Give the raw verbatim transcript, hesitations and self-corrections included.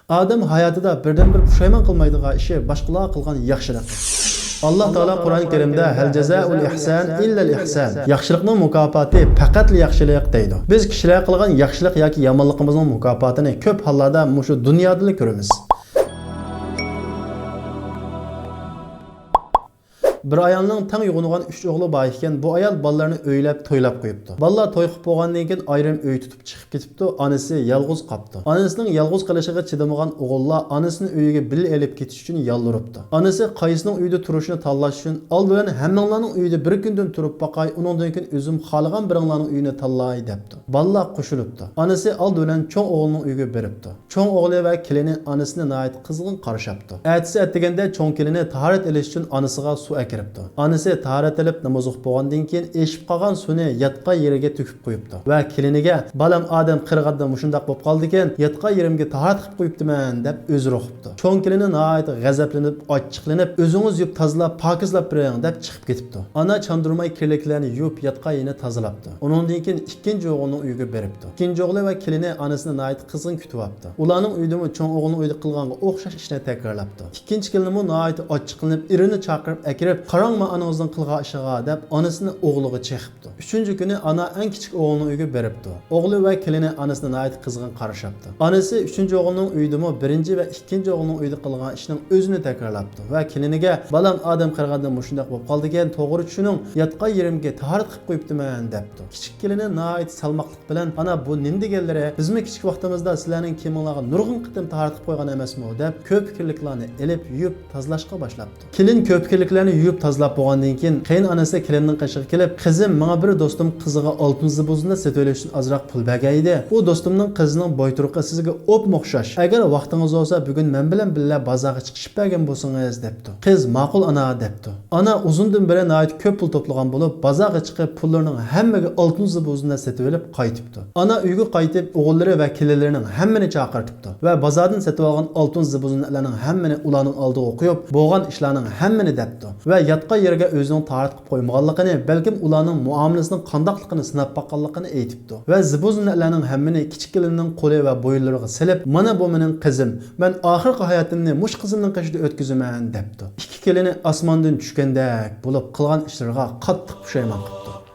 ئادەم ھاياتىدا بىردىنبىر پۇشايمان قىلمايدىغان ئىشى باشقىلارغا قىلغان ياخشىلىقى. ئاللاھ تائالا قۇرئان كەرىمدە، «ھەل جازائۇل ئىھسان ئىللەل ئىھسان»، ياخشىلىقنىڭ مۇكاپاتى پەقەتلا ياخشىلىق دەيدۇ. بىز كىشىلەرگە قىلغان ياخشىلىق ياكى يامانلىقىمىزنىڭ مۇكاپاتىنى كۆپ ھاللاردا مۇشۇ دۇنيادىلا كۆرىمىز. بىر ئايالنىڭ تەڭ يۇغۇنغان ئۈچ ئوغلى بار ئىكەن. بۇ ئايال بالىلارنى ئۆيلەپ، تويلاپ قويۇپتۇ. بالىلار توي قىلىپ بولغاندىن كېيىن ئايرىم ئۆي تۇتۇپ چىقىپ كېتىپتۇ. ئانىسى يالغۇز قاپتۇ. ئانىسىنىڭ يالغۇز قېلىشىغا چىدىمىغان ئوغۇللار ئانىسىنى ئۆيىگە بىللە ئېلىپ كېتىش ئۈچۈن يالۋۇرۇپتۇ. ئانىسى قايسىنىڭ ئۆيىدە تۇرۇشنى تاللاش ئۈچۈن، ئالدى بىلەن ھەممىڭلارنىڭ ئۆيىدە بىر كۈندىن تۇرۇپ باقاي، ئۇنىڭدىن كېيىن ئۆزۈم خالىغان بىرىڭلارنىڭ ئۆيىنى تاللاي، دەپتۇ. بالىلار قوشۇلۇپتۇ. ئانىسى ئالدى بىلەن چوڭ ئوغلىنىڭ ئۆيىگە بېرىپتۇ. چوڭ ئوغلى ۋە كېلىنى ئانىسىنى ناھايىتى قىزغىن قارشاپتۇ. ئەتىسى ئەتىگەندە چوڭ كېلىنى تاھارەت ئېلىش ئۈچۈن ئانىسىغا سۇ ئەكىرىپتۇ. ئانىسى تاھارەت ئېلىپ ناماز ئوقۇپ بولغاندىن كېيىن، ئېشىپ قالغان سۇنى ياتقان يېرىگە تۆكۈپ قويۇپتۇ ۋە كېلىنىگە، «بالام، ئادەم قېرىغاندا مۇشۇنداق بولۇپ قالىدىكەن، ياتقان يېرىمگە تاھارەت قىلىپ قويۇپتىمەن» دەپ ئۆزرە ئۇقۇپتۇ. چوڭ كېلىنى ناھايىتى غەزەپلىنىپ، ئاچچىقلىنىپ، «ئۆزىڭىز يۇيۇپ تازىلاپ، پاكىزلاپ بېرىڭ» دەپ چىقىپ كېتىپتۇ. ئانا چاندۇرماي كىرلىكلەرنى يۇيۇپ، ياتقان يېرىنى تازىلاپتۇ. ئۇنىڭدىن كېيىن ئىككىنچى ئوغلىنىڭ ئۆيىگە بېرىپتۇ. ئىككىنچى ئوغلى ۋە كېلىنى ئانىسىنى ناھايىتى قىزغىن كۈتۈۋاپتۇ. ئۇلارنىڭ ئۆيىدىمۇ چوڭ ئوغلىنىڭ ئۆيىدە قىلغانغا ئوخشاش ئىشنى تەكرارلاپتۇ. ئىككىنچى كېلىنمۇ ناھايىتى ئاچچىقلىنىپ، ئېرىنى چاقىرىپ ئەكىرىپ، «قاراڭما ئانىڭىزنىڭ قىلغان ئىشىغا» دەپ ئانىسىنى ئوغلىغا چېقىپتۇ. ئۈچىنچى كۈنى ئانا ئەڭ كىچىك ئوغلىنىڭ ئۆيىگە بېرىپتۇ. ئوغلى ۋە كېلىنى ئانىسىنى ناھايىتى قىزغىن قارشاپتۇ. ئانىسى ئۈچىنچى ئوغلىنىڭ ئۆيىدىمۇ بىرىنچى ۋە ئىككىنچى ئوغلىنىڭ ئۆيىدە قىلغان ئىشنىڭ ئۆزىنى تەكرارلاپتۇ ۋە كېلىنىگە، «بالام، ئادەم قېرىغاندا مۇشۇنداق بولۇپ قالىدىكەن، توغرا چۈشىنىڭ، ياتقان يېرىمگە تاھارەت قىلىپ قويۇپتىمەن» دەپتۇ. كىچىك كېلىنى ناھايىتى سالماقلىق بىلەن، «ئانا، بۇ نېمە دېگەنلىرى؟ بىزمۇ كىچىك ۋاقتىمىزدا سىلەرنىڭ كىيىمىڭلارغا نۇرغۇن قېتىم تاھارەت قىلىپ قويغان ئەمەسمۇ؟» دەپ، كۆپ كىرلىكلەرنى ئېلىپ، يۇيۇپ، تازىلاشقا باشلاپتۇ. كېلىن كۆپ كىرلىكلەرنى يۇيۇپ تازىلاپ بولغاندىن كېيىن، قېيىن ئانىسى كېلىننىڭ قېشىغا كېلىپ، «قىزىم، ماڭا بىر دوستۇم قىزىغا ئالتۇن زىبۇزۇننى سېتىۋېلىش ئۈچۈن ئازراق پۇل بەرگەن ئىدى. ئۇ دوستۇمنىڭ قىزىنىڭ بوي تۇرقى سىزگە ئوپمۇ ئوخشاش. ئەگەر ۋاقتىڭىز بولسا، بۈگۈن مەن بىلەن بىللە بازارغا چىقىشىپ بەرگەن بولسىڭىز» دەپتۇ. قىز، «ماقۇل، ئانا» دەپتۇ. ئانا ئۇزۇندىن بېرى ناھايىتى كۆپ پۇل توپلىغان بولۇپ، بازارغا چىقىپ، پۇللىرىنىڭ ھەممىگە ئالتۇن زىبۇزۇننى سېتىۋېلىپ قايتىپتۇ. ئانا ئۆيگە قايتىپ، ئوغۇللىرى ۋە كېلىنلىرىنىڭ ھەممىنى چاقىرتىپتۇ ۋە بازاردىن سېتىۋالغان ئالتۇن زىبۇزۇنلارنىڭ ھەممىنى ئۇلارنىڭ ئالدىغا قويۇپ، بولغان ئىشلارنىڭ ھەممىنى دەپتۇ ۋە ياتقان يېرىگە ئۆزىنىڭ تاھارەت قىلىپ قويمىغانلىقىنى، بەلكىم ئۇلارنىڭ مۇئامىلىسىنىڭ قانداقلىقىنى سىناپ باققانلىقىنى ئېيتىپتۇ ۋە زىبۇزۇنلارنىڭ ھەممىنى كىچىك كېلىننىڭ قولى ۋە بويۇنلىرىغا سېلىپ، «مانا بۇ مېنىڭ قىزىم، مەن ئاخىرقى ھاياتىمنى مۇشۇ قىزىمنىڭ قېشىدا ئۆتكۈزىمەن» دەپتۇ. ئىككى كېلىنى ئاسماندىن چۈشكەندەك بولۇپ، قىلغان ئىشلىرىغا قاتتىق پۇشايمان قىپتۇ.